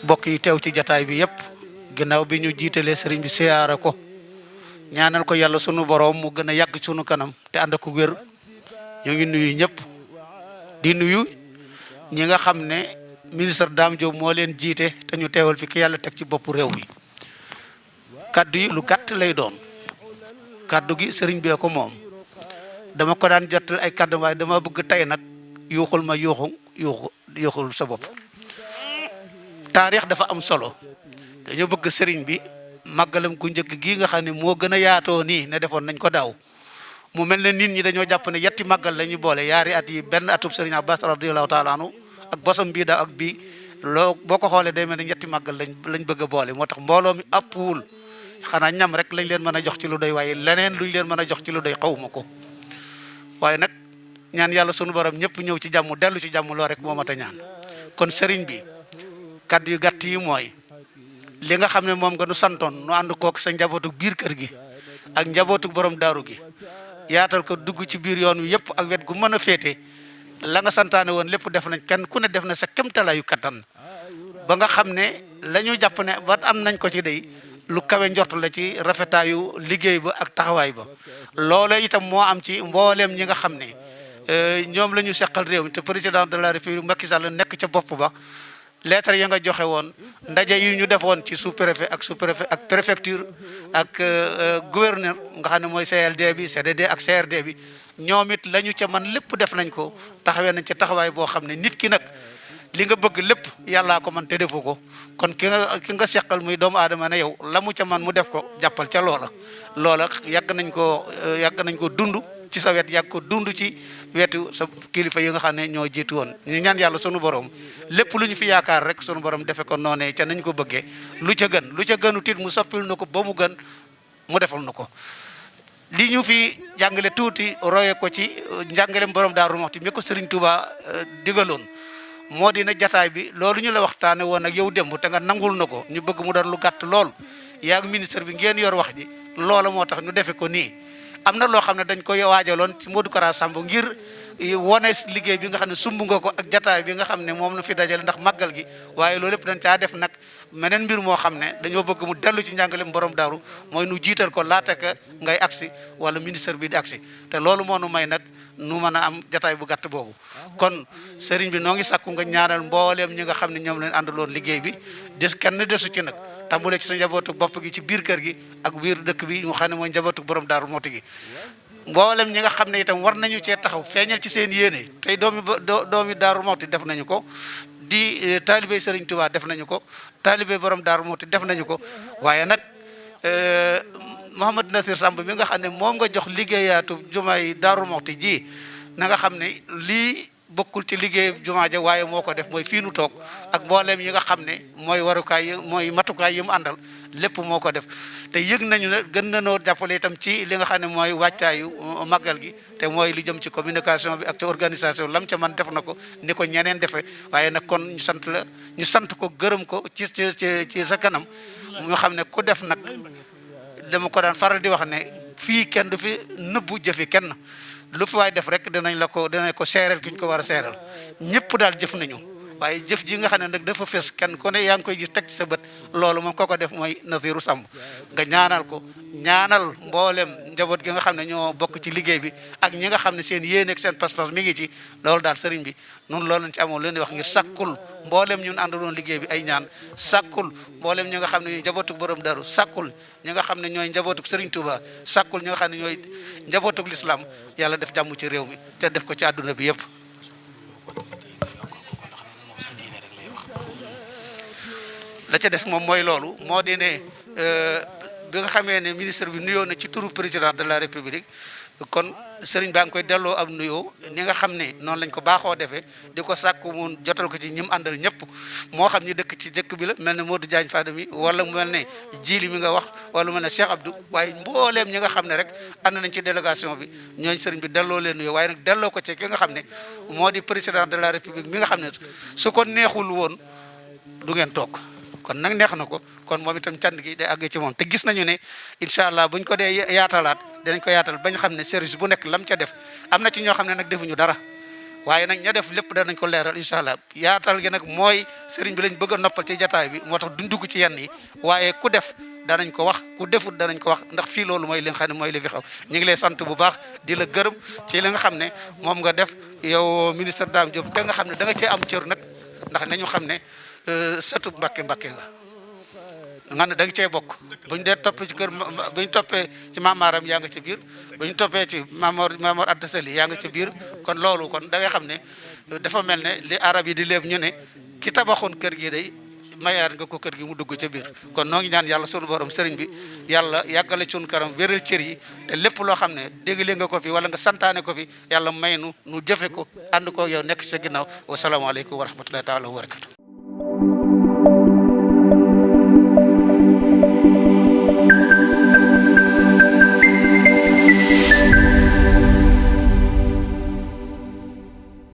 mbokk yi teew ci jataay bi yépp ginnaaw bi ñu jiitalee sëriñ bi siyaara ko ñaanal ko yàlla sunu boroom mu gën a yàgg sunu kanam te ànd ak wér ñu ngi nuyu ñëpp di nuyu ñi nga xam ne ministre Dame Diop moo leen jiite te ñu teewal fi ki yàlla teg ci boppu réew mi kaddu yi lu gàtt lay doon kaddu gi sëriñ bee ko moom dama ko daan jottal ay kaddu waaye dama bëgg tey nag yuuxul ma yuuxul sa bopp. taarix dafa am solo dañoo bëgg sëriñ bi màggalam ku njëkk gii nga xam ne moo gën a yaatoo nii ne defoon nañ ko daaw mu mel ne nit ñi dañoo jàpp ne yetti màggal la ñu boole yaari at yi benn atub sëriñ Abbas radiyallahu taala anhu ak bosam bii daaw ak bii loo boo ko xoolee day mel ne ñetti màggal lañ bëgg a boole moo tax mbooloo mi àppwul xanaa ñam rek lañ leen mën a jox ci lu doy waaye leneen luñ leen mën a jox ci lu doy xawuma ko waaye nag ñaan yàlla sunu borom ñëpp ñëw ci jàmm dellu ci jàmm loo rek moo mat a ñaan kon sëriñ bi kaddu yu gàtt yi mooy li nga xam ne moom nga nu santoon nu ànd kook sa njabootu biir kër gi ak njabootu borom daaru gi yaatal ko dugg ci biir yoon wi yëpp ak wet gu mën a féete la nga santaane woon lépp def nañ kenn ku ne def na sa kemtalaayu kattan ba nga xam ne la ñu jàpp ne ba am nañ ko ci day lu kawe njort la ci rafetaayu liggéey ba ak taxawaay ba loolee itam moo am ci mbooleem ñi nga xam ne ñoom la ñu seqal réew mi te président de la république Macky Sall nekk ca bopp ba lettre ya nga joxe woon ndaje yi ñu defoon ci sous-préfet ak préfecture ak gouverneur nga xam ne mooy CLD bi CDD ak CRD bi ñoom it la ñu ca man lépp def nañ ko taxawee nañ ca taxawaay boo xam ne nit ki nag li nga bëgg lépp yàllaa ko man te defu ko kon ki nga seqal muy doomu aadama ne yow la mu ca man mu def ko jàppal ca loola yàgg nañ ko dund ci sa wet yàgg ko dund ci wetu sa kilifa yi nga xam ne ñoo jiitu woon ñu ñaan yàlla sunu borom lépp lu ñu fi yaakaar rek sunu borom defe ko noonee ca nañ ko bëggee lu ca gënu tit mu soppil na ko ba mu gën mu defal na ko li ñu fi jàngale tuuti roye ko ci njàngalem borom Daaru Muxti mi ko Sëriñ Tuubaa digaloon moo dina jataay bi loolu ñu la waxtaane woon ak yow démb te nga nangul na ko ñu bëgg mu doon lu gàtt lool yaa ministre bi ngeen yor wax ji loola moo tax ñu defe ko nii am na loo xam ne dañ koy waajaloon ci Modou Kara Samb ngir wone liggéey bi nga xam ne sumb nga ko ak jataay bi nga xam ne moom nu fi dajale ndax màggal gi waaye loolu lépp dañ caa def nag meneen mbir moo xam ne dañoo bëgg mu dellu ci njàngaleem borom daaru mooy nu jiital ko laata ka ngay agsi wala ministre bi di agsi te loolu moo nu may nag nu mën a am jataay bu gàtt boobu kon sëriñ bi noo ngi sàkku nga ñaanal mbooleem ñi nga xam ne ñoom leen àndaloon liggéey bi kenn desu ci nag tàmbulee ci sa njabootu bopp gi ci biir kër gi ak biir dëkk bi mu xam ne mooy njabootu borom daaru Muxti gi mboolem ñi nga xam ne itam war nañu cee taxaw feeñal ci seen yéene tey doomi daaru Muxti def nañu ko di taalibe Sëriñ Tuubaa def nañu ko taalibe borom daaru Muxti def nañu ko waaye nag Mouhamad Nasir Samb mi nga xam ne moom nga jox liggéeyaatu jumaay daaru Muxti ji na nga xam ne lii bokkul ci liggéey jumaa ja waaye moo ko def mooy fii nu toog ak mbooleem yi nga xam ne mooy warukaay yi mooy matukaay yi mu àndal lépp moo ko def te yëg nañu ne gën na noo jàppale itam ci li nga xam ne mooy wàccaayu màggal gi te mooy lu jëm ci communication bi ak ci organisation lam ca man def na ko ni ko ñeneen defee waaye nag kon ñu sant ko gërëm ko ci sa kanam ñu xam ne ku def nag dama ko daan faral di wax ne fii kenn du fi nëbbu jëfi kenn lu fi waay def rek dinañ ko seereel ki ñu ko war a seereel ñëpp daal jëf nañu waaye jëf ji nga xam ne nag dafa fes kenn ku ne yaa ngi koy gis teg ci sa bët loolu moom ko def mooy Nasiru Samb nga ñaanal ko ñaanal mboolem njaboot gi nga xam ne ñoo bokk ci liggéey bi ak ñi nga xam ne seen yéene ak seen pas-pas mi ngi ci loolu daal sëriñ bi noonu loolu lañ ci amoon leen di wax ngir sàkkul mboolem ñun àndaloon liggéey bi ay ñaan sàkkul mboolem ñi nga xam ne ñooy njabootuk borom daru sàkkul ñi nga xam ne ñooy njabootuk Sëriñ Tuuba sàkkul ñi nga xam ne ñooy njabootuk lislaam yàlla def jàmm ci réew mi te def ko ci àdduna bi yëpp la ca des moom mooy loolu moo di ne bi nga xamee ne ministre bi nuyoo na ci turu président de la république kon sëriñ baa ngi koy delloo am nuyoo ni nga xam ne noonu lañ ko baaxoo defee di ko sàkku mu jotal ko ci ñim àndal ñëpp moo xam ñi dëkk ci dëkk bi la mel ne Modou Diagne Fada mi wala mu mel ne Jili mi nga wax wala mu mel ne Cheikh Abdou waaye mbooleem ñi nga xam ne rek ànd nañ ci délégation bi ñooñ sëriñ bi delloo leen nuyoo waaye nag delloo ko ci ki nga xam ne moo di président de la république mi nga xam ne su ko neexul woon du ngeen toog kon nag neex na ko kon moom itam cant gi day àgg ci moom te gis nañu ne incha allah buñ ko dee yaatalaat dinañ ko yaatal bañ xam ne service bu nekk lam ca def am na ci ñoo xam ne nag defuñu dara waaye nag ña def lépp danañ ko leeral incha allah yaatal gi nag mooy sëriñ bi lañ bëgg a noppal ci jataay bi moo tax duñ dugg ci yenn yi waaye ku def danañ ko wax ku defut danañ ko wax ndax fii loolu mooy li nga xam ne mooy li fi xaw ñu ngi lay sant bu baax di la gërëm ci li nga xam ne moom nga def yow ministre Dame Diop te nga xam ne da nga cee am cër nag ndax nañu xam ne sëtu Mbàkke nga ne da nga cee bokk buñ dee topp ci kër buñ toppee ci maamaaram yaa nga ci biir buñ toppee ci Mamor Anta Sali yaa nga ci biir kon loolu kon da ngay xam ne dafa mel ne li arab yi di léeb ñu ne ki tabaxoon kër gi day mayaat nga ko kër gi mu dugg ca biir kon noo ngi ñaan yàlla sunu borom sëriñ bi yàlla yàggale sunu karam wéral cër yi te lépp loo xam ne déggle nga ko fi wala nga santaane ko fi yàlla may nu jëfe ko ànd ko yow nekk ci sa ginnaaw wasalaamaaleykum wa rahmatullahi taala wa barakatu